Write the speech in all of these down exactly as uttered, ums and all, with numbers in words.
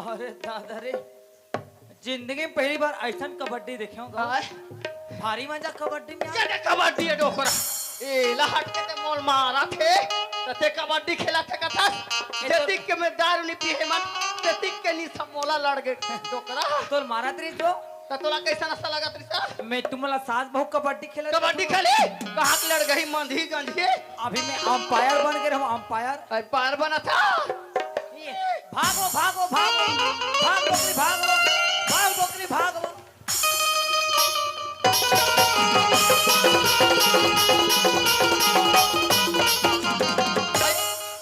अरे दादा रे, जिंदगी में पहली बार अइसन कबड्डी देखे हूँ गा। हाय। भारी मजा कबड्डी में। ये देख कबड्डी हे डोकरा। ए, ला हट के ते मोर मारा थे। त ते कबड्डी खेला थे कथा। ए, तो जतिक के मैं दारू नहीं पीहे मन, जतिक के निशा मोला लड़ गे डोकरा। तोर मारा तरी जो। त तोला कैसा नशा लगा तरी सा? मैं तुमला सास बहू कबड्डी खेला कबड्डी था। खेले? कहाँ के लड़ गई मंधी गंधी? अभी मैं अंपायर बन के रहूँ, अंपायर। अंपायर बना था। ये, भागो, भागो, भागो, भाग डोकरी, भागो, भाग डोकरी, भागो।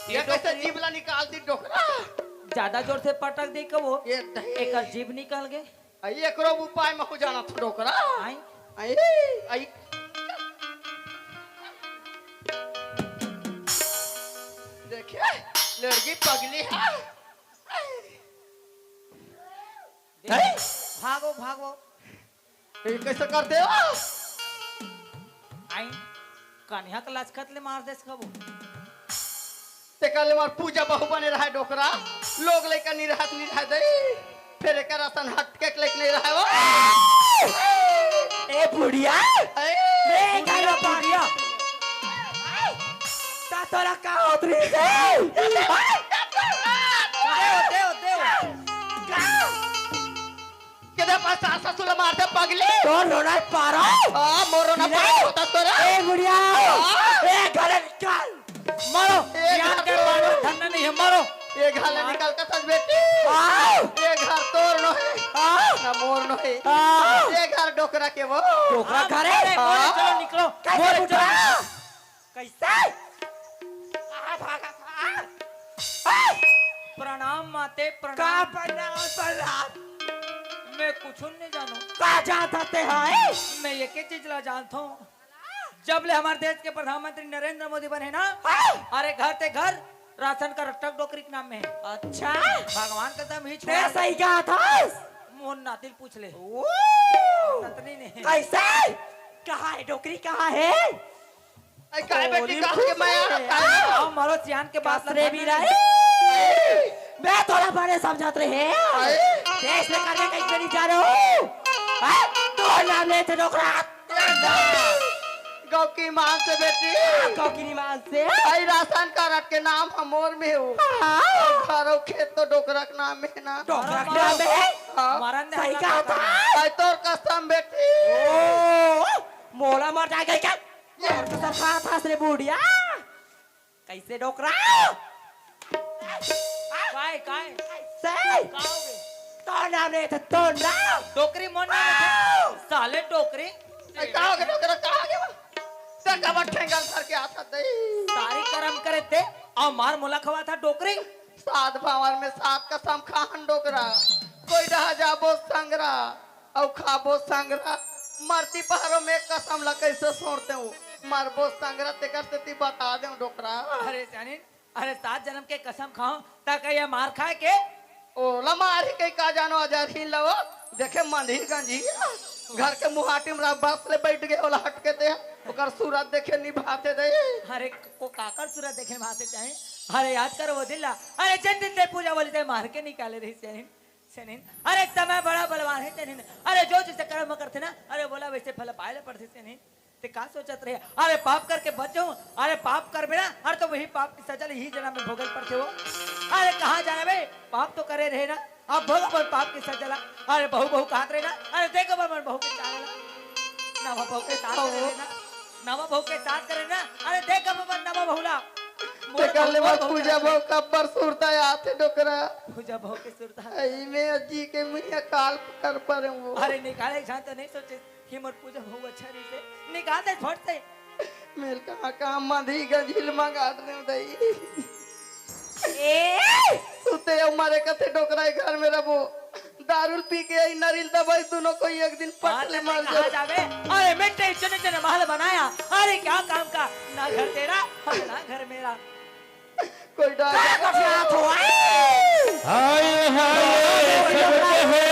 ये कैसे जीभ ला निकाल दी डोकरा? ज्यादा जोर से पटक दे कबो, ये नहीं। एकर जीभ निकल गे। आई एकरो उपाय में हो जाना था डोकरा। आई? आई, आई। देखिए, लड़की पगली है। देख, हैं? भागो, भागो। ये कैसे करते हो? आई, कन्या के लचकत ले मार देस कबो। तेकर ले मार पूजा बहू बने रहे डोकरा, लोग लइका निरहत निरहत दई, फिर एकर असन हट के लेके नहीं रहे वो। ए बुढ़िया, ए, ए बुढ़िया, बुढ़िया। ता तोरा का होत रही से? देव, देव, देव। का? केदे पास सास ससुर ला मारथे पगली? तोर रोना पारो? हाँ, मोर रोना पारो होता तोरा। ए बुढ़िया। हाँ। ए घरे निकल। मारो। ए यार घर के तोर मारो, धन्ना नहीं है, मारो। ए घर ले निकल के सच बेटी। हाँ। ए घर तोर नो है। हाँ। ना मोर नो है। हाँ। ए घर डोकरा के वो। डोकरा घर है? अरे, मोरे हाँ। चलो निकलो। कैसे मोरे बुढ़ा? चलो। कैसे? कहाँ भागा था? हाँ? प्रणाम माते, का प्रणाम। प्रणाम, प्रणाम? मैं कुछ नहीं जानूं। का जानत हते हैं? मैं एके चीज ला जानत हूँ, जब ले हमारे देश के प्रधानमंत्री नरेंद्र मोदी बने ना, हाँ? अरे घर ते घर राशन का रट्टा डोकरी के नाम में है। अच्छा? भगवान कसम ही ते छोड़ा। सही कहा था। मोहन नातिल पूछ ले। ओ! रतनी ने। कैसे? कहाँ है डोकरी, कहाँ है? अरे काय बेटी, गोली कहाँ के खुश माया? है। काय आओ, मारो सियान के बात कसरे लगा भी नहीं। रहे। मैं थोड़ा बड़े समझत रहे। आए। देश में करने कहीं के नहीं जा रहे हो। हैं? तो नाम लेते डोकरा। गौ की मान से बेटी। गौ की मान से। आई राशन कार्ड के नाम हमोर में हो। हाँ। और घर और खेत तो डोकरा के नाम में ना। डोकरा के नाम में? हाँ। मरन दे सही अपना कहा था। आई तोर कसम बेटी। ओ, मोला मर जाएगा क्या? ये तो सब कहा था असली बुढ़िया। कैसे डोकरा? काय, काय? से? का हो गए? तोर नाम नहीं था, तोर नाम। डोकरी मन नहीं था। साले डोकरी। ए, का हो गए डोकरा, का हो गए? ते कबर ठेंगल धर के आता दई। सारी करम करे ते, अउ मार मोला खवा था डोकरी। सात भावर में सात कसम खाहन डोकरा। कोई डहा जाबो संगरा। अउ खाबो संगरा, मरती पहाड़ों में एक कसम ला कैसे छोड़ देऊं? मरबो संगरा, तेकर सेती बता देऊं डोकरा। अरे जानिन, अरे सात जन्म के कसम खाओ, ता का ये मार खाए के? ओला मारी के का जानो अजर ही लवो, देखे मंझी गंझी, घर के मुहाटी में बस ले बैठ गए, ओला हटके दे, ओकर सूरत देखे निभाते दे। अरे को काकर सूरत देखे निभाते चाहे? अरे याद कर वो दिल ला, अरे जिन दिन ते पूजा वाली ते मार के निकाले रही जानिन। सेनिन, अरे समय बड़ा बलवान है सेनिन। अरे जो जिसे कर्म करथे ना, अरे बोला वैसे फल पाए ले पड़थे सेनिन। ते का सोचत रहे? अरे पाप करके बच जाऊं, अरे पाप करबे ना, अरे तो वही पाप की सजा ले ही जन्म में भोगल पड़थे हो। अरे कहाँ जाना बे? पाप तो करे रहे ना, अब भोग अपन पाप की सजा ला। अरे बहू बहू कहत रहे ना, अरे देख अपन बहू के चाल ला। ना वो बहू के साथ करे रहे ना, नवा बहू के साथ करे ना, अरे देख अब अपन नवा बहू ला। मोर तेकर ले बहू मत बहुत पूजा अच्छा बहू कब्बर सुरता आथे डोकरा। पूजा बहू के सुरता। आई में अजी के मुनिया काल कर परे वो। अरे निकाले जान तो नहीं सोचे कि मोर पूजा बहू अच्छा नहीं से निकाल दे फट से। मेर कहाँ कहाँ मंधी गंजील मंगा दे दई। ए! सुते अउ मरे कथे डोकरा घर में रबो। दारू पी के आई नरिल दबाई दोनों कोई एक दिन पट ले मर जाओ। जावे। अरे मिट्टी चुने चुने महल बनाया। अरे क्या काम का? ना घर तेरा, ना घर मेरा। कोई डर क्या कर रहा हो? हाय हाय सब कहे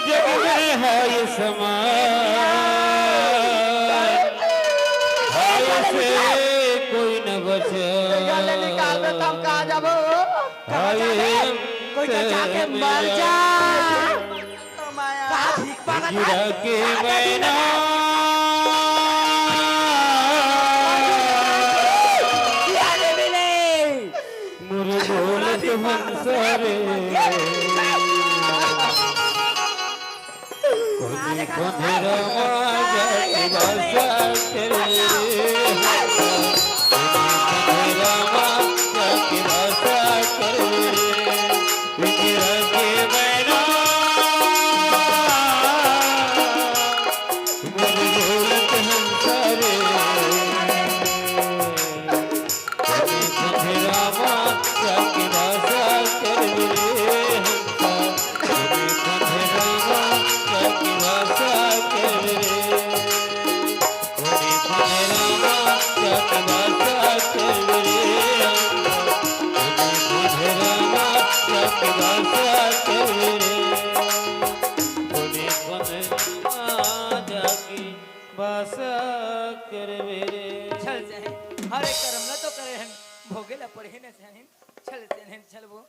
जग में हाय समान। हाय से कोई न बचे। निकाल दे, हम कहाँ जाबो? कोई तो जाके मर जा। का भीख मांगत है? गिरा के मैना। अरे मिले। मुरबोलत हंसा रे। कोने कोने रामा जाके बासा कर रे। कोने कोने रामा जाके बासा कर रे। बिगड़ के बैरा, मुरबोलत हंसा रे। कोने कोने रामा जाके बासा कर रे हंसा। कोने कोने रामा जाके बासा कर रे। कोने कोने रामा जाके बासा कर रे हंसा। कोने कोने रामा जाके बासा कर रे। कोने कोने रामा जाके बासा कर रे। चल जाए, हरे करम ला तो करे हन, भोगे ला पड़े न जाए। चल जाए, चल वो।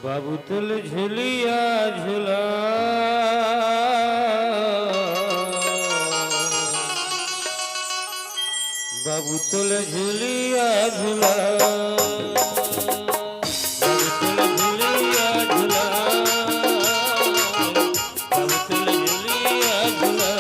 बाबू तोला झुलिया झुला, बाबू तोला झुलिया झुला, बाबू तोला झुलिया झुला।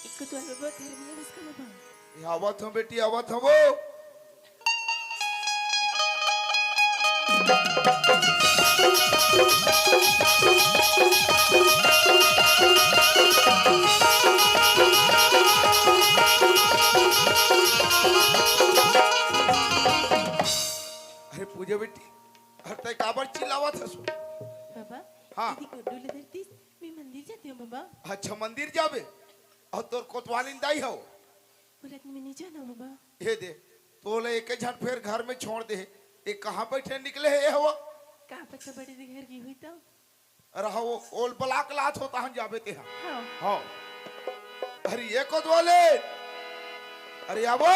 एक तो अलबत है, नहीं है इसका बाबा। ए, आवत हंव बेटी, आवत हंव वो। अरे पूजा बेटी, अरे तैं काबर चिल्लावत हस? बाबा, हाँ। दीदी गुड्डू ले धरतीस, मैं मंदिर जाते हूँ बाबा। अच्छा, मंदिर जाबे? अउ तोर कोतवालिन दाई हव? बोलत मैं नहीं जाना बाबा। हे दे, तोला एक झन फेर घर में छोड़ दे हे। ये कहाँ बैठे निकले हे ये हवा? कहाँ पर तो बड़े दे घर की हुई तो? अरे हाँ, वो ओल ब्लॉक लात होता हम जाबे ते हाँ। हाँ। हाँ। अरे ये कोतवाले, अरे आबो।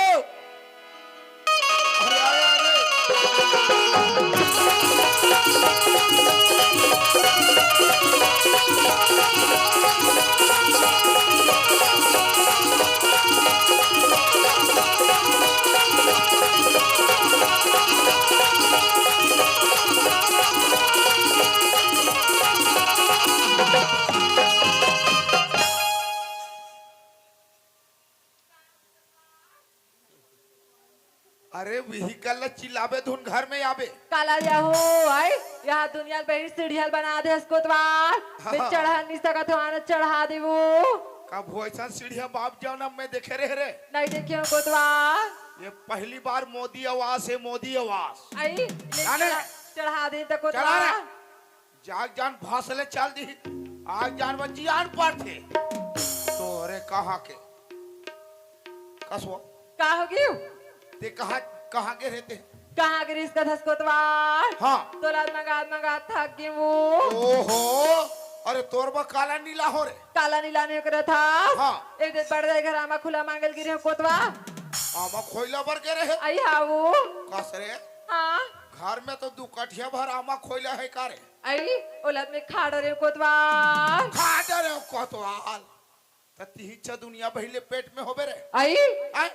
अरे आया रे। अरे vehicle ला चिल्लाबे धुन घर में आबे। काला जाहो, आई, यहाँ दुनिया ल बहिर सीढ़िया ल बना दे हस कोतवाल। हाँ। मैं चढ़ा नहीं सकत हूँ, आने चढ़ा देवो। का भोइसन सीढ़िया बाप जनम में देखे रहे रे? नहीं देखे हूँ कोतवाल। ये पहली बार मोदी आवास है, मोदी आवास। आई, ले जाने। चढ़ा, चढ़ा दे तो चला कोतवाल। रे। जाग जान भासले चल दी। आज जान बन जियान पड़थे। तोरे कहाँ के? कसवा। का हो गयो? ते कहाँ, कहाँ के रहते? कहाँ के रिश्ता धस कोतवाल? हाँ। तोला मंगा, मंगा थक गई वो। ओहो, अरे तोर बा काला नीला हो रे। काला नीला नहीं करे था। हाँ। एक दिन बड़ जाए घर आमा खुला मांगल गिरे हो कोतवाल। आमा खोइला बर के रहे? आई हाँ वो। कस रे? हाँ। घर में तो दू कठिया भर आमा खोइला है का रे? आई, ओलद में खाड़ रे कोतवाल। खाड़ रे कोतवाल। त तिहिचा दुनिया बहिले पेट में होबे रे। आई, आई?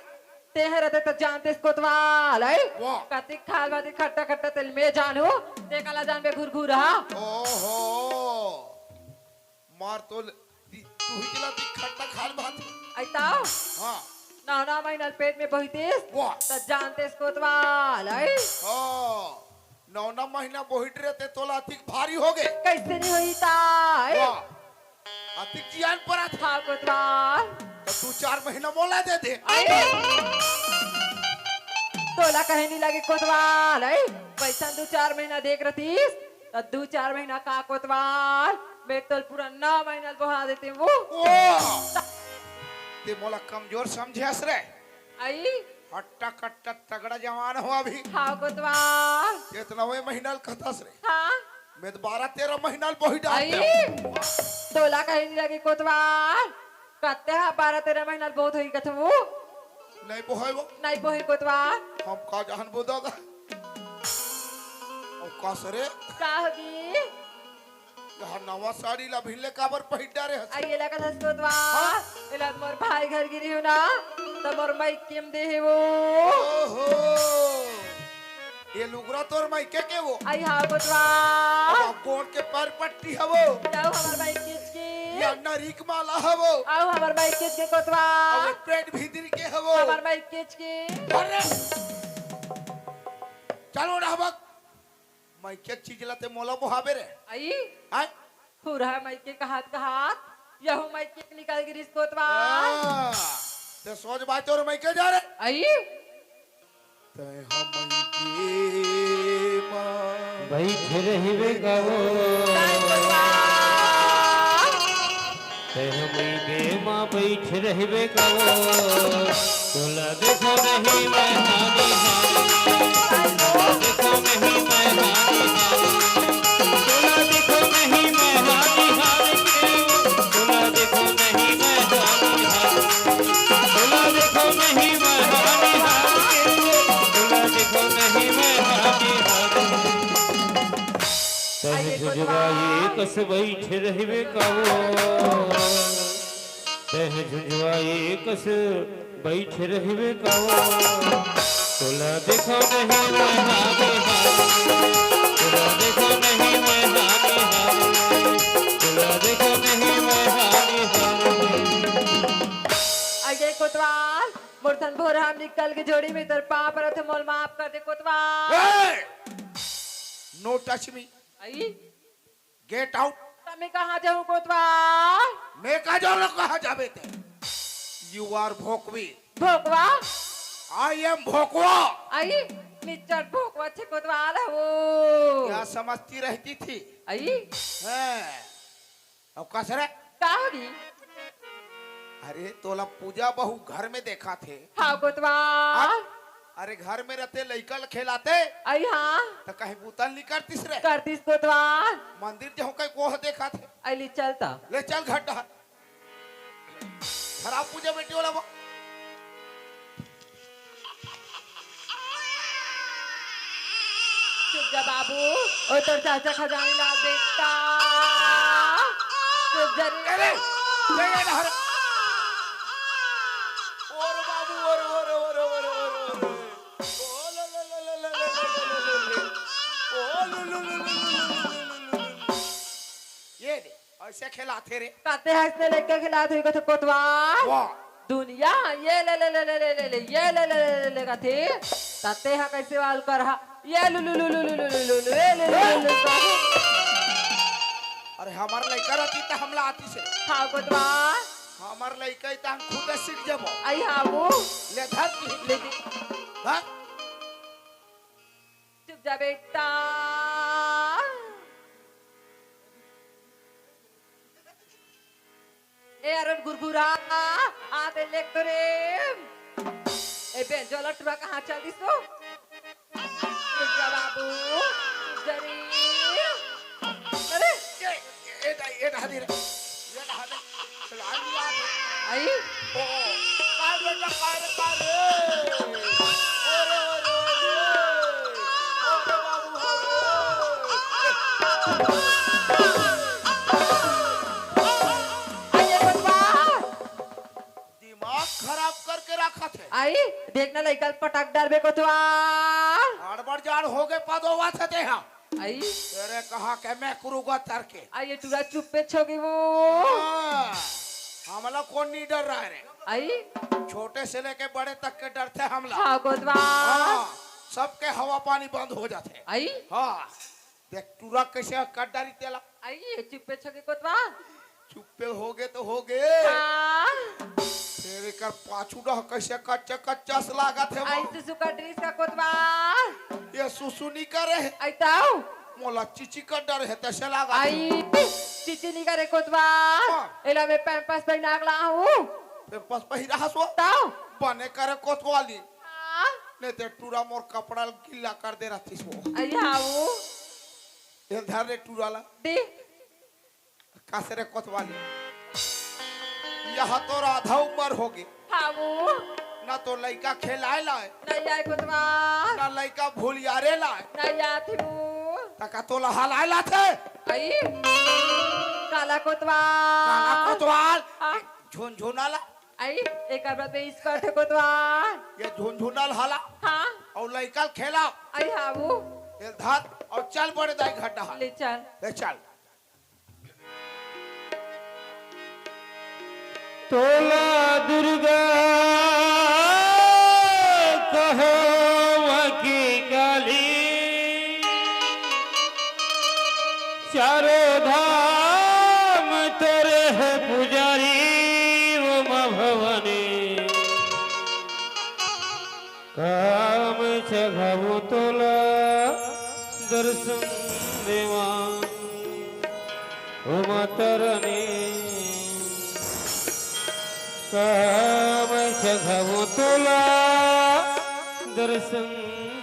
ते हर ते त जानते कोतवाल, आई? वाह। कति खाल बाती खट्टा खट्टा तेल में जानू, ते काला जान बे घुरघुरा। ओहो। मार तो ल-, ती-, तू ही चला ती खट्टा खाल बात। आई ताओ? हाँ। नौ नौ महीना पेट में बहितेस। वाह। त जानते कोतवाल, आई? हाँ। नौ नौ महीना बोहिट रहते तोला अतिक भारी हो गए। कैसे नहीं होई ताई? वाह। अतिक जियान पर आता। हाँ, कोतवाल। तो दू चार महीना मोला दे दे। अरे। तोला कहे नहीं लगे कोतवाल, आई? वैसा दू चार महीना देख रतीस, तो दू चार महीना का कोतवाल, मैं तो पूरा नौ महीना बोहा देते वो। वाह। ते मोला कमजोर समझे हस रे। आई? हट्टा कट्टा तगड़ा जवान हो अभी। हाँ, कोतवाल। इतना वही महीना ल कहतास रे। हाँ। मैं तो बारह तेरह महीना ल बोही आई? डालते हो। तोला कहीं नहीं लगे, कोतवाल। कहते हैं, बारह तेरह महीना ल बहुत होई कथू। नहीं बोहे वो। नहीं बोहे, कोतवाल। हम का जहन बो दादा। और का सरे? का होगी? यहाँ नवा साड़ी ला भिल्ले काबर पहिर डारे हस? आ, ये लगा था कोतवाल। हाँ? एला मोर भाई घर गिरी हूँ ना, तो मोर माइके म दे हे वो। ओहो, ये लुगरा तोर माइके के वो? आई हाँ, कोतवाल। अब गोड़ के पैर पट्टी हवो। जाओ हमार माइके के। या नरीक माला हवो। आओ हमार माइके के, कोतवाल। अब पेट भीतरी के हवो। हमार माइके के। अरे, चलो ना हबक। माइके चीज ला ते मोला बोहाबे रे। आई? आय? खुरहा माइके कहात कहात, यहू माइके निकल गिरिस कोतवाल। हाँ, ते सोच बात और माइके जा रे। आई? तै हम माइके मा। बैठ रहिबे गवो। ताई कोतवाल। तै हमई बेमा बैठ रहिबे कवो, तोला देखो नहीं मैं हानि हानि, तोला देखो नहीं मैं हानि हानि, तोला देखो नहीं मैं हानि हानि के, तोला देखो नहीं मैं हानि हानि, तोला देखो नहीं मैं हानि हानि के, तोला देखो नहीं मैं हानि हानि। तह आइए, झुझवाए कोतवाल। कस बैठ रहिबे कावो, तह झुझवाए कस बैठ रहिबे कावो, तोला देखो नहीं मैं हानि हानि, तोला देखो नहीं मैं हानि हानि, तोला देखो नहीं मैं हानि हानि। अजय कोतवाल, मोर सन भोर हम निकल के जोड़ी में तोर पाँव परत हे, मोल माफ कर दे कोतवाल। ए! No touch me। आई। Get out। त मैं कहाँ जाऊँ कोतवाल? मैं का जाऊँ, कहाँ जाबे ते? You are भोकवी। भोकवा? I am भोकवा। आई, मिस्टर भोकवा थे कोतवाल हो। क्या समझती रहती थी? आई। हैं। अब कस रे? का होगी? अरे, तोला पूजा बहू घर में देखा थे। हाँ, कोतवाल। हाँ? अरे, घर में रहते लइका ल खेलाते। आई हाँ। त कहीं बुता ल नहीं करतीस रे? करतीस कोतवाल। मंदिर जाहूं कहीं कोह देखा थे। आई ले चल त। ले चल घर डहर। खराब पूजा बेटी वाला वो। चुप जा बाबू, ओ तोर चाचा खजानी ला बेटा। चुप जा रे। अरे, जय जय हर। ओरे बाबू, ओरे, ओरे, ओरे। ओ लो, लो, लो। ओ लो, लो, लो। ये दे। अइसे खेलाथे रे। काते हंसने लेके खेलात हुई कथे कोतवाल। वाह। दुनिया, ये ले, ले, ले, ये ले, ले, ले, ले, ले, कथे। ताते हा कैसे वाल कर हा। ये लु, लु, लु, ये लु, लु, लु, लु। अरे हमार लइका रहती त हमला आती से। हाँ, कोतवाल। हमार लइका ही त हम खुद सीख जाबो। आई हाँ वो। ले धर की। ले दे। हाँ? चुप जा बेटा। ए अरुण गुरगुरा, आते लेख तो रे। ए बेंजो वाला टुरा कहाँ चल दिस तो? रुक जा बाबू, रुक जा रे। अरे, ए, ए, ए, ए, हदी रे। ये हदी। चला लिया। आई? ओ, काल बेटा, काल, काल रे। अरे, अरे, अरे। अरे बाबू, अरे। आइए बचवा। दिमाग खराब करके रखा थे। आई, देखना लइका पटक डालबे कोतवाल। अड़बड़ जाड़ हो गए पदोवा थे ते हा। आई। तेरे कहा के मैं कुरुगा तर के। आई, ये टुरा चुप्पे छोगी वो। हाँ, हमला कौन नहीं डर रहा है रे? आई। छोटे से लेके बड़े तक के डर थे हमला। हाँ, कोतवाल। हाँ, सबके हवा पानी बंद हो जाते। आई। हाँ। देख, टुरा कैसे कट डारी तेला। आई, ये चुप्पे छके कोतवा। चुप्पे हो गए तो हो गए। हाँ। फिर एकर पाछू डह कैसे कच्चा कच्चा से लागत है वो। आई सुसु का ड्रेस का कोतवा। ये सुसु नहीं करे है। आई ताऊ। मोला चिची का डर है तैसे लागत है। आई, चिची नहीं करे कोतवा। हाँ। एला मैं पैम्पर्स पहना के ला हूँ। पैम्पर्स पहिरा हसो। ताऊ। बने करे कोतवाली। हाँ। नहीं ते टुरा मोर कपड़ा गिल्ला कर दे रहती सो। आई हाऊ। ये धर रे टुरा ला। दे। कस रे कोतवाली। यह तो आधा उम्र हो गई। हाऊ। ना तो लइका खेलाए लाए। नहीं आए कोतवा। ना लइका भूलियारे लाए। नहीं आती हूँ। तका तोला हलाए लाथे। आई। काला कोतवा। काला कोतवाल। हाँ। झुनझुना ला। आई, एकर बाद में इस करथे कोतवाल। ये झुनझुना ल हला। हाँ। अउ लइका ल खेला। आई हाऊ। ये धर अउ चल बड़े दाई घर डहा। ले चल। ले चल। तोला दुर्गा कहो मकी काली। चारों धाम तोरे है पुजारी वो माँ भवानी। काम चघावो तोला दर्शन देवा ओ माता रानी। काम चघावो तोला दर्शन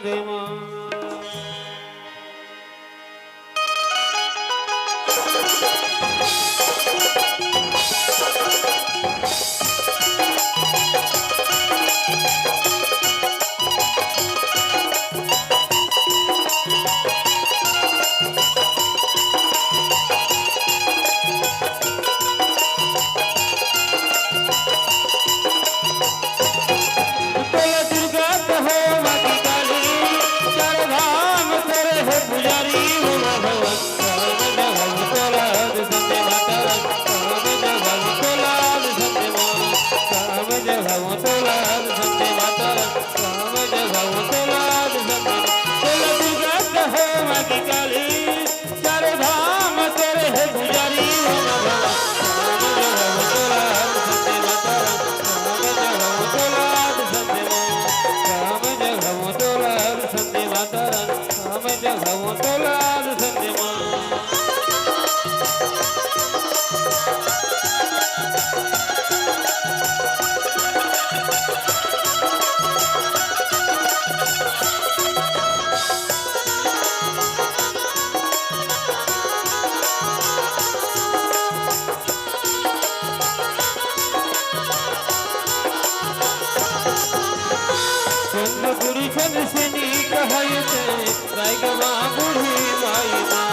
देवा। तोला दुर्गा कहो माँ की काली, चारों धाम तोरे है पुजारी हो माँ भवानी। काम जगाऊ तोला दर्शन दे माता रानी, काम जगाऊ तोला दर्शन दे माँ, काम जगाऊ तोला दर्शन दे माता रानी, काम जगाऊ तोला दर्शन दे माँ। तोला दुर्गा कहो माँ की काली, चघावों तोला दर्शन दे माँ। चंद गुरु चंद से नी कहायो ते, रायगढ़ माँ बूढ़ी माई माँ,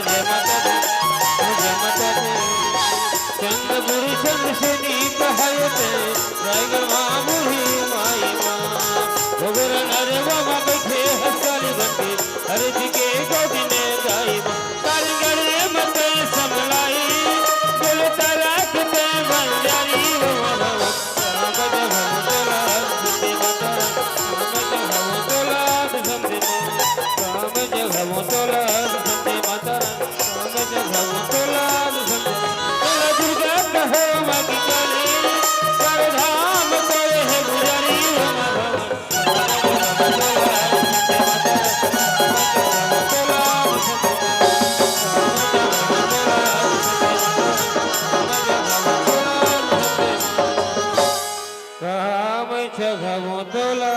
जय माता दी, जय माता दी। चंद गुरु चंद से नी कहायो ते, रायगढ़ माँ बूढ़ी माई माँ। घोघरा नरवा माँ बैठे हंस काली बन के, हर जी के गोदी में गाई माँ। कारंगड़े मत समलाई, बोलो तारा के ते बंजारी हो माँ। काम चघावों तोला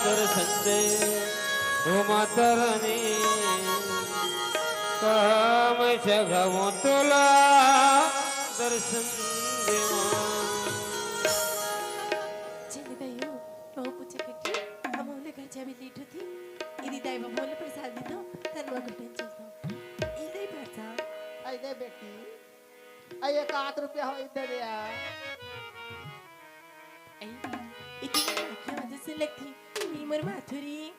दर्शन दे, ओ माता रानी। काम चघावों तोला दर्शन दे माँ। चले दाई हो, बहुत पूछे कटी, हम ओले घर जावे लेट होती। इदी दाई बाबू ओले प्रसाद दे दो, तन वो घटन चलता। ई दाई प्रसाद। आई दे बेटी, आई एक आध रुपया हो इधर या। ऐ, इतनी आँखियाँ वजह से लगती, ई मोर माथुरी।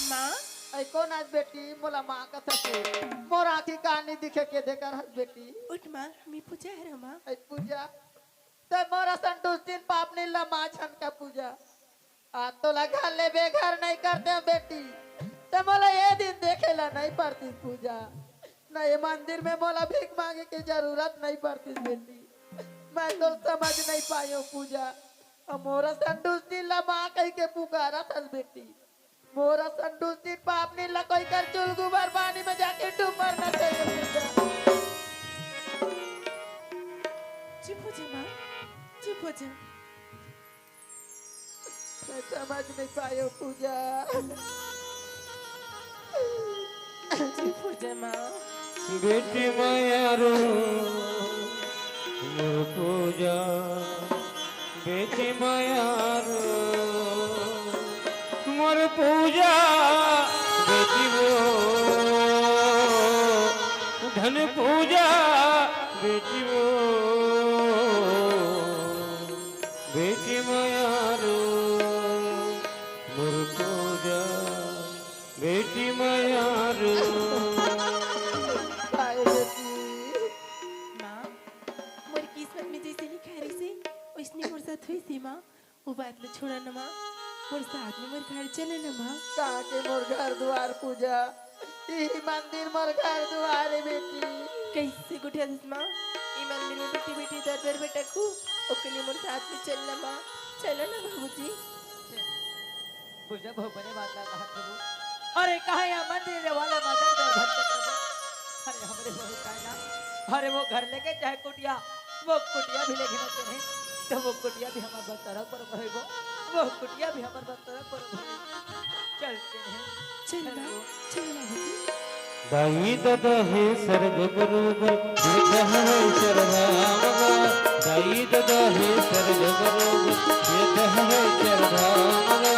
माँ? ऐ कौन आज बेटी, मोला माँ कथस? मोर आँखी कान नी दिखे के देकर हस बेटी? उठ माँ, मी पूजा हरँव माँ। ऐ पूजा? ते मोर असन दुष्टिन पापनिन ला माँ झन का पूजा। आज तोला घर ले बेघर नहीं करते बेटी। ते मोला ये दिन देखे ला नहीं पड़ती पूजा। न ये मंदिर में मोला भीख मांगे के जरूरत नहीं पड़ती बेटी। मैं तो समझ नहीं पायो पूजा। अब मोर असन दुष्टिन ला माँ कहि के पुकारत हस बेटी। मोर असन दुष्टिन पापनिन ला कोई कर चुलगुबर पानी में जाके डूब मरना चाहिए बेटा। चुप हो जा माँ, चुप हो जा। मैं समझ नहीं पायो पूजा। चुप हो जा माँ। बेटी मया रो, मोर पूजा, बेटी मया रो, मोर पूजा, बेटी वो, धन पूजा, बेटी वो, बेटी मया रो, मोर पूजा, बेटी मया रो। काय बेटी? माँ, मोर किस्मत में जैसे लिखा रहिसे, वैसने मोर साथ होइसे माँ। वो बात ला छोड़ा न माँ, मोर साथ में मोर घर चले न माँ। कहाँ के मोर घर दुआर पूजा, इही मंदिर मोर घर दुआर हे बेटी। कैसे गोठियाथस माँ, ई मंदिर में बेटी बेटी दर दर भटकहूँ, ओके लिए मोर साथ में चल न माँ, चलो न बाबूजी। पूजा बहु बने बात ला कहत प्रभु। अरे कहाँ या मंदिर वाला मदन दर भटकत प्रभु। अरे हमरे बहू का ना। अरे वो घर लेके चाहे कुटिया, वो कुटिया भी लेके ना चले, तो वो कुटिया भी हमार बतरक बरोबर है वो। वो कुटिया भी हमार बतरक बरोबर है। चलते हैं। चल ना, चल ना बाबूजी। दाई ददा हे सरग बरोबर, ये कहवे चरधाम गा। दाई ददा हे सरग बरोबर, ये कहवे चरधाम गा।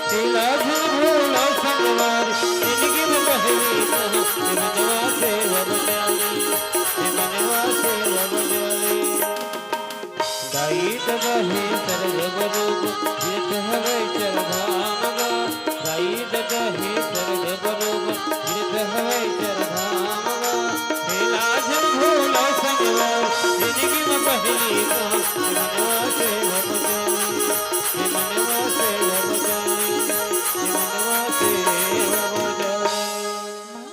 तेला झन भूला संगवारी, जिंदगी में पहली कहा, ये मनवा से अब जानी, ये मनवा से अब जानी। दाई ददा हे सरग बरोबर, ये कहवे चरधाम गा। दाई ददा हे सरग बरोबर, ये कहवे चरधाम गा। तेला झन भूला संगवारी, जिंदगी में पहली कहा, ये मनवा से अब जानी, ये मनवा से अब जानी, ये मनवा से अब जानी। माँ,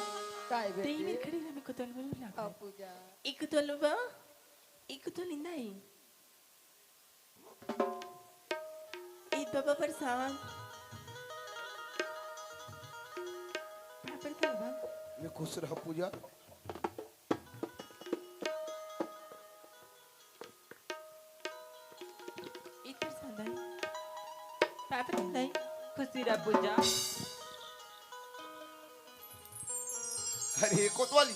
काय बेटी? तेई मेर खड़ी रह, मैं कुतल बोलूँ ना। हाँ, पूजा। एक कुतल बा, एक कुतल इंदा ही। ईद बाबा प्रसाद। ये खुश रह पूजा। इतर संदाई। पापा संदाई। खुशी रह पूजा। अरे कोतवाली।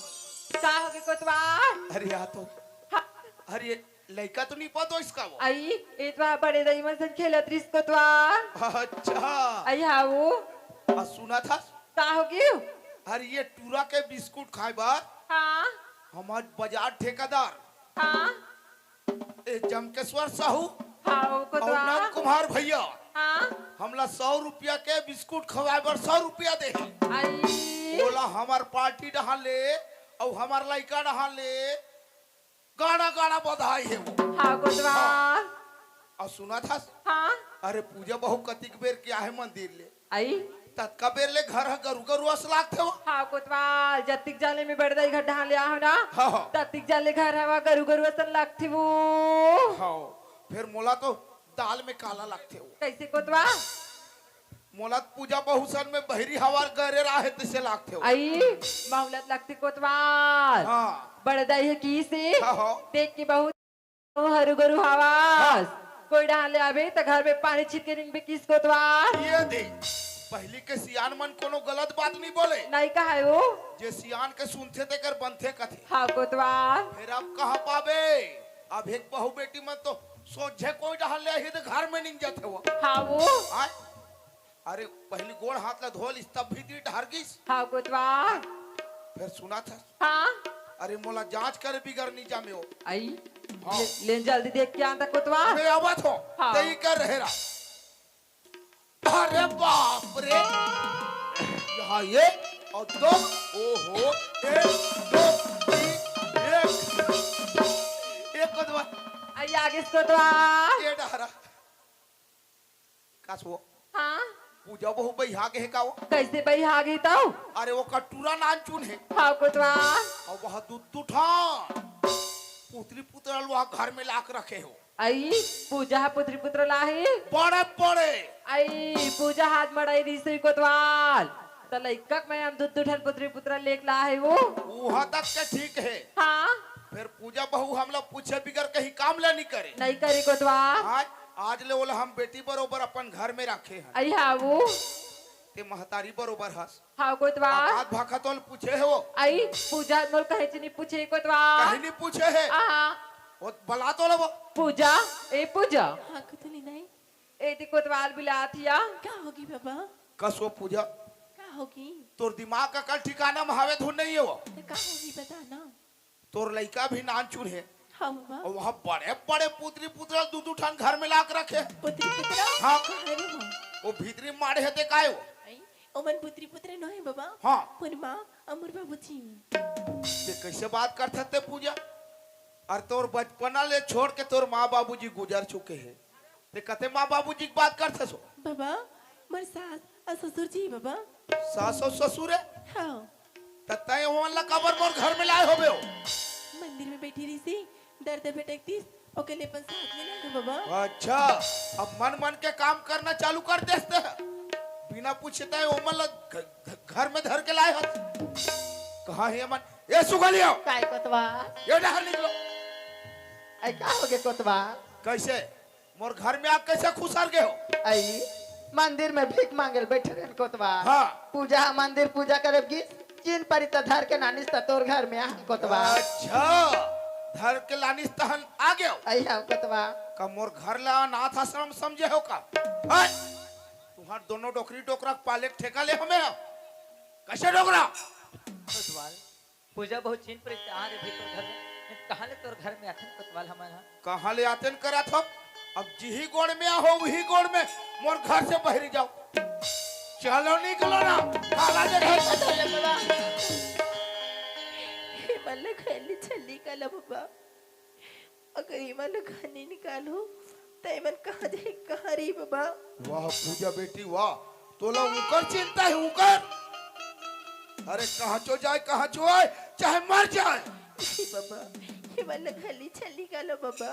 का होगे कोतवाल? अरे आ तो। हाँ। अरे लइका तो नहीं पतो इसका वो। आई, ए तो बड़े दाई मन सन खेलत रिस कोतवाल। अच्छा। आई हाँ वो। आ सुना था? का होगे? अरे ये टूरा के बिस्कुट खाए बर। हाँ। हमार बाजार ठेकेदार। हाँ। ए जमकेश्वर साहू। हाँ वो अउ कोतवाल। नंद कुमार भैया। हाँ। हमला सौ रुपया के बिस्कुट खवाए बर सौ रुपया दे। आई। ओला हमार पार्टी डहान ले अउ हमार लइका डहान ले गाना गाना बधाई हे वो। हाँ कोतवाल। हाँ। अउ सुना था? हाँ। अरे पूजा बहू कतिक बेर के आहे मंदिर ले। आई। ततका बेर ले घर ह गरु गरु अस लागथे वो। हाँ कोतवाल, जतिक जाले में बड़दाई घर डहान ले आहो ना। हाँ, हाँ। ततिक जाले घर हवा गरु गरु असन लागथे वो। हाँ। फिर मोला तो दाल में काला लागथे वो। कैसे कोतवाल? मोला पूजा बहू सन में बहरी हवा गरे राहे तइसे लागथे वो। आई, मौलत लगती कोतवाल। हाँ। बड़दाई हे की से हाँ, हाँ। देख के बहुत हरू गरु हवास। हाँ। कोई डहान ले आबे त घर में पानी छिट के निंगबे किस कोतवाल। ये दे, पहली के सियान मन कोनो गलत बात नहीं बोले। नहीं कहा है वो। जे सियान के सुनथे तेकर बनथे कथे। हाँ कोतवाल। फिर अब कहाँ पाबे? अब एक बहू बेटी मन तो सोझे कोई डहान ले आही त घर में निंग जाथे वो। हाँ वो। आय? अरे पहली गोड़ हाथ ला धो लिस तब भीतरी डहर गिस। हाँ कोतवाल। फिर सुना था? हाँ। अरे मोला जांच करे बिगर नहीं जामे हो। आई। हाँ। ले, ले जल्दी देख के आंदा कोतवाल। मैं आवत हो। हाँ। तई कर रहे रा। अरे बाप रे। यहाँ ये और दो। ओहो। एक, दो, तीन, एक। एक कोतवाल। आई आगे से कोतवाल। ये डहरा। का सो? हाँ। पूजा बहू बइहा गे हे का वो? कैसे बइहा गे तौ? अरे वो कटूरा नानचुन हे। हाँ कोतवाल। अउ वह दू दू ठन पुतरी पुतरा ल वह घर में लाके रखे हो। आई, पूजा ह पुतरी पुतरा लाही। बड़े बड़े। आई, पूजा हाथ मड़ाई रिसई कोतवाल। त लइका के मैं हम दू दू ठन पुतरी पुतरा लेके लाहे वो। उहाँ तक के ठीक हे। हाँ। फिर पूजा बहू हमला पूछे बिगर कहीं काम ला नहीं करे। नहीं करे कोतवाल। आज आज ले ओला हम बेटी बरोबर अपन घर में राखे हन। आई हाँ वो। ते महतारी बरोबर हस। हाँ कोतवाल। अकात भाखा तोल पूछे हे वो। आई पूजा मोल कहे ची नहीं पूछे कोतवाल। कहीं नहीं पूछे हे। आहा। वो बला तोला वो। पूजा, ए पूजा। हाँ कुतली नहीं। ए ती कोतवाल बिलात हिया। का होगी बाबा? कसो पूजा। का होगी? तोर दिमाग का कल ठिकाना में हवे धुन नहीं हे वो। तो का होगी बता ना। तोर लइका भी नानचुन हे। हाँ बाबा। अउ वहाँ बड़े बड़े पुतरी पुतरा दू दू ठन घर में लाके रखे। पुतरी पुतरा? हाँ। अरे माँ। वो भीतरी माड़े हे ते काय वो? आई, ओमन पुतरी पुतरा नो हे बाबा। हाँ। पूर्णिमा, अमर बाबूजी। ते कैसे बात करथस ते पूजा? अरे तोर बचपना ले छोड़ के तोर माँ बाबूजी गुजर चुके हे। ते कते माँ बाबूजी के बात करथस हो? बाबा, मोर सास अउ ससुर जी बाबा। सास अउ ससुर हे? हाँ। त तय ओमन ला काबर मोर घर में लाए होबे हो? मंदिर में बैठी रहिसे, दर दर भटकतिस, ओके ले अपन साथ में लाए हो बाबा। अच्छा, अब मन मन के काम करना चालू कर देस ते। बिना पूछे तय ओमन ला घ-, घ-, घर में धर के लाए हो। कहाँ हे मन? ए सुगलिया! काय कोतवाल? ये डहर निकलो। आई का होगे कोतवाल? कैसे? मोर घर में आके कैसे खुसर गे हो? आई, मंदिर में भीख मांगे ल बैठे रहेन कोतवाल। हाँ। पूजा ह मंदिर पूजा करे गिस, चिन्ह परी त धर के लानिस त तोर घर में आहन कोतवाल। अच्छा, धर के लानिस तहन आ गेव। आई हाँ कोतवाल। का मोर घर ला अनाथ आश्रम समझे हो का? हट! तुम्हार दोनों डोकरी डोकरा के पाले के ठेका ले हमें हो। कैसे डोकरा? कोतवाल। पूजा बहू चिन्ह परी त आ रे भाई तोर घर में, कहाँ ले तोर घर में आथन कोतवाल हमन ह? कहाँ ले आतेन करत हो? अब जिही गोड़ में आहो, उही गोड़ में मोर घर से बहरी जाओ। चलो निकलो ना, काला जगह। हे मन ल खैली छली काला बाबा। अगर इमन ल घर नहीं निकालहू, त इमन कहाँ जाही, कहाँ रही बाबा? वाह पूजा बेटी वाह, तोला उकर चिंता हे उकर। अरे कहाँ चो जाए, कहाँ चो आए, चाहे मर जाए। नहीं बाबा, इमन ल घर ले छली कालो बाबा।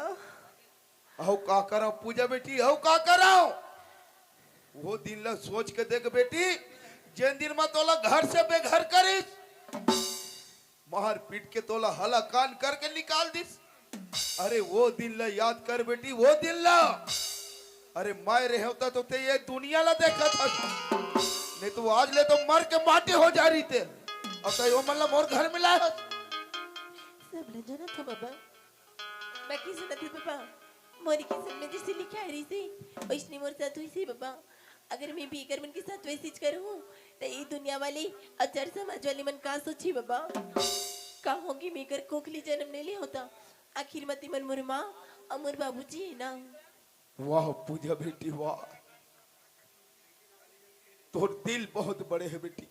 अहो का करव पूजा बेटी, अहो का करव? वो दिन ला सोच के देख बेटी, जेन दिन म तोला घर से बेघर करिस, मार पीट के तोला हलाकान करके निकाल दिस। अरे वो दिन ला याद कर बेटी, वो दिन ला। अरे मैं रहेंव त तो ते ये दुनिया ला देखत हस, नहीं तो आज ले तो मर के माटी हो जा रही ते। अब तो यो मन ला मोर घर में लाए हस। सब ले जाना था बाबा। बाकी सुनत हे बाबा, मोर किस्मत में जैसे लिखाय रहिसे, वैसने मोर साथ होइसे बाबा। अगर मैं भी एकर मन के साथ वैसे च करहूँ, त ये दुनिया वाले अउ चार समाज वाले मन का सोचही बाबा? का होगे मैं एकर कोख ले जन्म नइ ले होता? आखिर म ते मन मोर माँ अउ मोर बाबूजी हे ना। वाह पूजा बेटी, वाह। तोर दिल बहुत बड़े हे बेटी।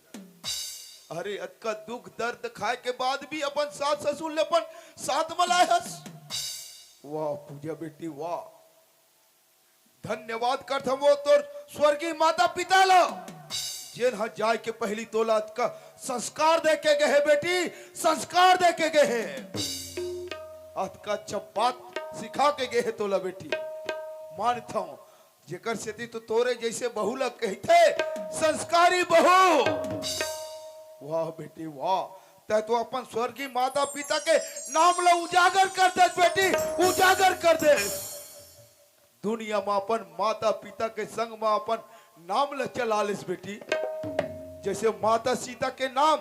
अरे, अतका दुख दर्द खाए के बाद भी अपन सास ससुर ले अपन साथ म लाए हस। वाह पूजा बेटी, वाह। धन्यवाद करथन वो तोर स्वर्गीय माता पिता ला, जेन ह जाए के पहिली तोला अतका संस्कार दे के गए हे बेटी, संस्कार दे के गए हे। अतका अच्छा बात सिखा के गए हे तोला बेटी। मानथंव, जेकर सेती तो तोरे जैसे बहू ला कहिथे संस्कारी बहू। वाह बेटी वाह, तै तो अपन स्वर्गीय माता पिता के नाम ला उजागर कर दे बेटी, उजागर कर दे। दुनिया म अपन माता पिता के संग म अपन नाम ला चला लेस बेटी। जैसे माता सीता के नाम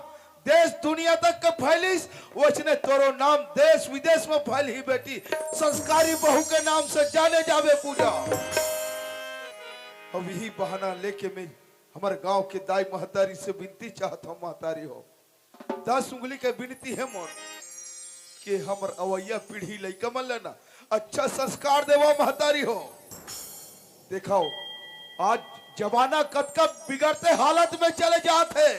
देश दुनिया तक के फैलिस, वैसने तोरो नाम देश विदेश में फैलही बेटी। संस्कारी बहू के नाम से जाने जाबे पूजा। अब यही बहाना लेके मैं हमर गांव के दाई महतारी से विनती चाहत हूँ, महतारी हो, दस उंगली के विनती हे मोर कि हमर अवैया पीढ़ी लइका मन ल ना अच्छा संस्कार देवा महतारी हो। देखाओ, आज जमाना कतका बिगड़ते हालत में चले जात हे।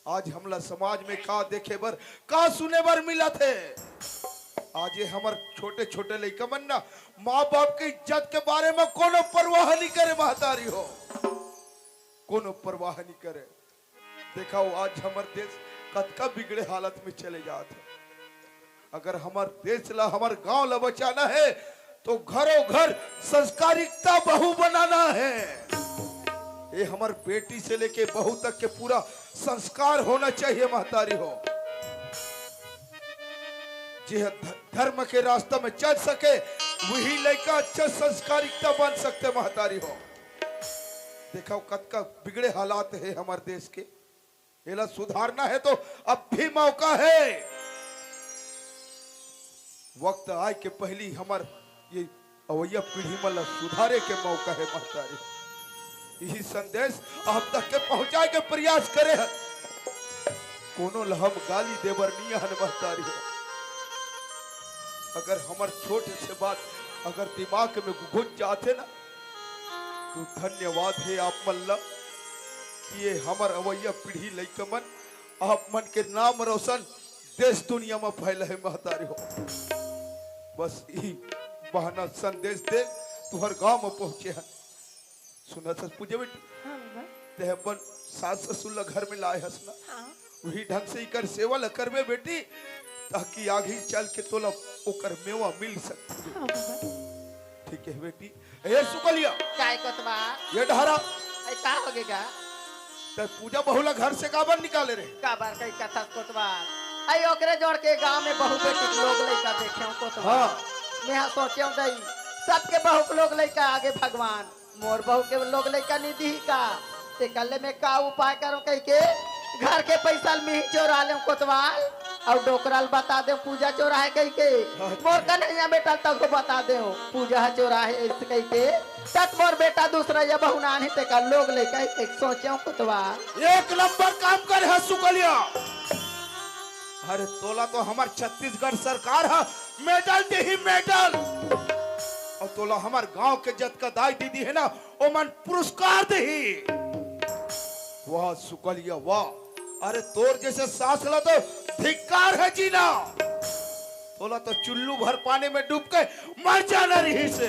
आज हमला समाज में का देखे बर, का सुने बर मिलत हे। आज ये हमर छोटे-छोटे लइका मन ना माँ बाप के इज्जत के बारे में कोनो परवाह नहीं करे महतारी हो, कोनो परवाह नहीं करे। देखाओ, आज हमर देश कतका बिगड़े हालत में चले जात हे। अगर हमर देश ला, हमर गांव ला बचाना हे, तो घरों घर संस्कारिकता बहू बनाना हे। ये हमर बेटी से लेके बहू तक के पूरा संस्कार होना चाहिए महतारी हो। जे ह ध-, धर्म के रास्ता में चल सके, वही लइका अच्छा संस्कारिकता बन सकते महतारी हो। देखाओ, कतका बिगड़े हालात हे हमर देश के। एला सुधारना हे तो अब भी मौका हे। वक्त आए के पहिली हमर ये अवैया पीढ़ी मन ला सुधारे के मौका हे महतारी। यही संदेश आप तक के पहुंचाए के प्रयास करे हन। कोनो ला हम गाली देबर नइ हन महतारी हो। अगर हमर छोटे से बात अगर दिमाग में घुस जाथे ना, तो धन्यवाद हे आप मन ला कि ये हमर अवैया पीढ़ी लइका मन, आप मन के नाम रोशन देश दुनिया में फैले हे महतारी हो। बस यही बहाना संदेश दे तुहर गांव में पहुंचे हन। सुनत हस पूजा बेटी, हाँ बाबा। ते अपन सास ससुर ला घर में लाए हस ना, हाँ। वही ढंग से इकर सेवा ला करबे बेटी, ताकि आगे चल के तोला ओकर मेवा मिल सके। हाँ बाबा। ठीक हे बेटी। ए सुकलिया, काय कोतवाल? ये डहरा। ए, का होगे गा? ते पूजा बहू ला घर से काबर निकाले रे? काबर कही कथस कोतवाल? अई ओकरे जोड़ के गांव में बहू बेटी के लोग लइका देखेंव कोतवाल। हाँ। मैं हा सोचेंव गई, सबके बहू के लोग लइका आगे भगवान, मोर बहू के लोग लइका नइ दिही का? तेकर ले मैं का उपाय करूं कहिके घर के पइसा ल मिही चोरा लेंव कोतवाल, अउ डोकरा ल बता देंव पूजा चोराहे कहिके। अच्छा। मोर कन्हैया बेटा ल तको बता देंव, पूजा ह चोराहे अइसे कहिके। तत मोर बेटा दूसरा ये बहू नान हे, तेकर लोग लइका हे कहिके सोचेंव कोतवाल। एक नंबर काम करे हस सुकलिया। अरे तोला तो हमर छत्तीसगढ़ सरकार ह मेडल देही, मेडल। अउ तोला हमर गांव के जतका दाई दीदी हे ना, ओमन पुरस्कार देही। वाह सुकलिया वाह। अरे तोर जैसे सास ला तो धिक्कार हे जीना। तोला तो चुल्लू भर पानी में डूब के मर जाना रहिसे।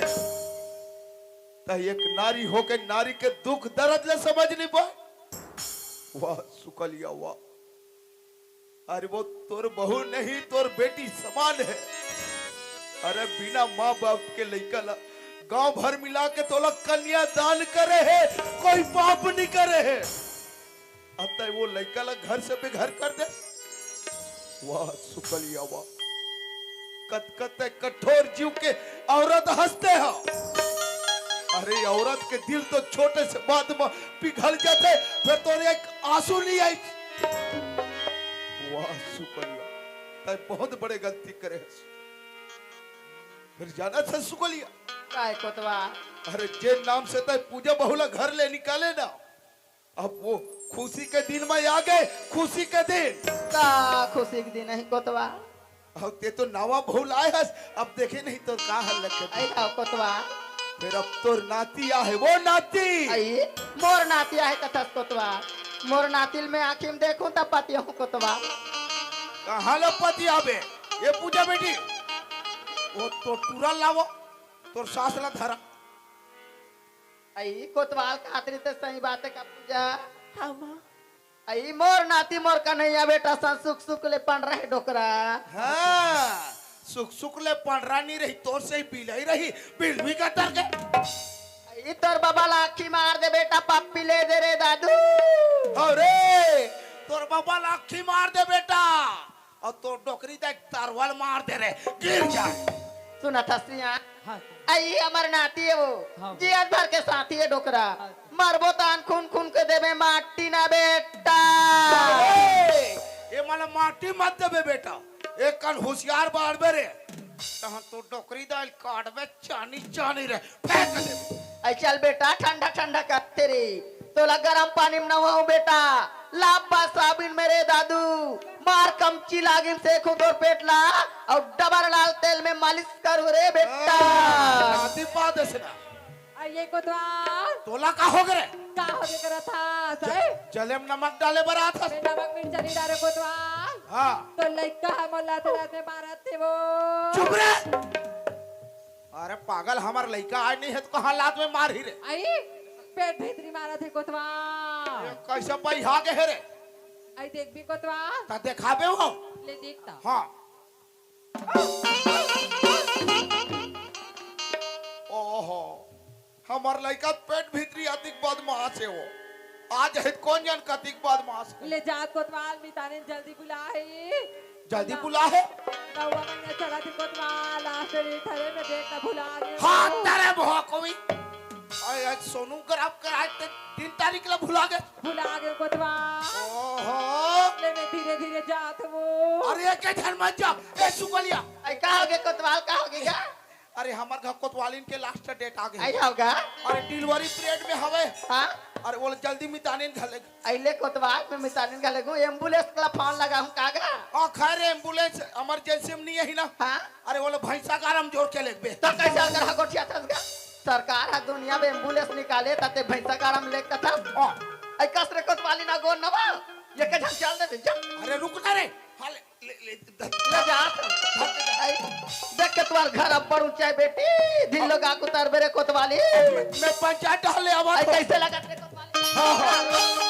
त एक नारी होके नारी के दुख दर्द ले समझ नइ पाए। वाह सुकलिया वाह। अरे वो तोर बहू नहीं, तोर बेटी समान हे। अरे बिना माँ बाप के लइका ला गांव भर मिला के तोला कन्या दान करे हे, कोई पाप नइ करे हे। अब तय वो लइका ला घर से बेघर कर दे। वाह सुकलिया वाह, कत कत कठोर जीव के औरत हंसते हो। अरे औरत के दिल तो छोटे से बात में पिघल जाते, फिर तो एक आंसू नहीं आई। वाह सुकलिया, तय बहुत बड़े गलती करे हस। फिर जाना था सुकलिया। काय कोतवाल? अरे जे नाम से तय पूजा बहुला घर ले निकाले ना, अब वो खुशी के दिन में आ गए, खुशी के दिन। का खुशी के दिन है कोतवाल? अब ते तो नवा बहू लाए हस, अब देखे नहीं तो का हाल लगे। आई आओ कोतवाल। फिर अब तोर नाती आहे, वो नाती। आई, मोर नाती आहे कथस कोतवाल। मोर नातिल में आँखी में देखूं तब पतियाहूं कोतवाल। कहाँ ले पतियाबे? ये पूजा बेटी, वो तो टूरा लावो, तोर सास ला धरा। आई कोतवाल खातिर ते सही बात है का पूजा। हाँ माँ। आई मोर नाती मोर कन्हैया बेटा सन सुख सुख ले पंडरा हे डोकरा। हाँ, सुख सुख ले पंडरा नहीं रही, तोर से ही बिलई रही, बिल भी कतर के। आई तोर बाबा ला आँखी मार दे बेटा, पप्पी ले दे रे दादू। अरे, तोर बाबा ला आँखी मार दे बेटा, और तोर डोकरी दा तरवल मार दे रे, गिर जाए। सुना था सिया, हाँ। आई हमर नाती है वो, हाँ। जियत भर के साथी है डोकरा। हाँ। मरबो तान खून खून के देबे माटी ना बेटा। अरे, ये माला माटी मत देबे बेटा, एक कन होशियार बाढ़बे रे, तहन तो डोकरी दाल काटबे चानी चानी रे, फेंक देबे। आई चल बेटा, ठंडा ठंडा करते रे, तोला गरम पानी में नहाऊं बेटा, लाबा साबुन मेरे दादू, मार कमची लागिन सेकूं तोर पेट ला, और डबर लाल तेल में मालिश करूं रे बेटा। हाँ, नाती पा देसना। अरे कोतवाल। तोला का हो गे रे? का हो गे करत हस, च-, हैं? चले में नमक डाले बर आत हस। मैं नमक मिर्चा नहीं डारे कोतवाल। हाँ। तो लइका हमर लाते लाते मारत थे वो। चुप रे। अरे पागल, हमर लइका आज नहीं है तो कहाँ लात में मार ही रे? आई पेट भीतरी मारत है कोतवाल। ये कैसे बइहा गे हे रे? आई देख भी कोतवाल। ता देखाबे हो? ले देख ता। हाँ। ओहो, हमर लइका पेट भीतरी अतिक बदमाश हे वो। आज है कौन जान कतिक बदमाश हे। ले जा कोतवाल, मितानिन जल्दी बुला हे। जल्दी बुला हे। नौवा महीना चला थी कोतवाल, last date हरे में देख ना भुला गे। हाँ, तेरे भोकवी। अरे, आज सोनू ग्राफ कर आज ते दिन तारीख ला भुला गे। भुला गे कोतवाल। ओहो। ले मैं धीरे धीरे जात हूँ। अरे, एक झन मत जा। ए, सुकलिया। आई का हो गे कोतवाल, का हो गे का? अरे, हमर घर कोतवालिन के last date आ गे। आई होगा। अरे, delivery period में हवे। हाँ? अरे, वो जल्दी मितानिन घर ले। अइले कोतवाल में मितानिन घर ले गो, ambulance का फोन लगा हूँ का गा? हाँ, खैर, ambulance emergency में नहीं है ना। हाँ? अरे, वो भैंसा गारम जोर के लेबे। तो कैसे अगर हगोटिया थस गा? सरकार हा दुनिया में ambulance निकाले, ताते भैंसा गारम ले कथा। हाँ। आई कस रे कोतवाली ना गोन नवा, ये के झन चल दे जा। अरे, रुक ना रे। हाँ, ले, ले, ले, धर, ले जा, धर के जा। आई, देख के तुम्हार घर अब्बड़ ऊंचा है बेटी, दिन लोग आक उतार बेरे कोतवाली। मैं, मैं पंचायत हले आवा आई तो। कैसे लगत रे कोतवाली? हाँ, हाँ।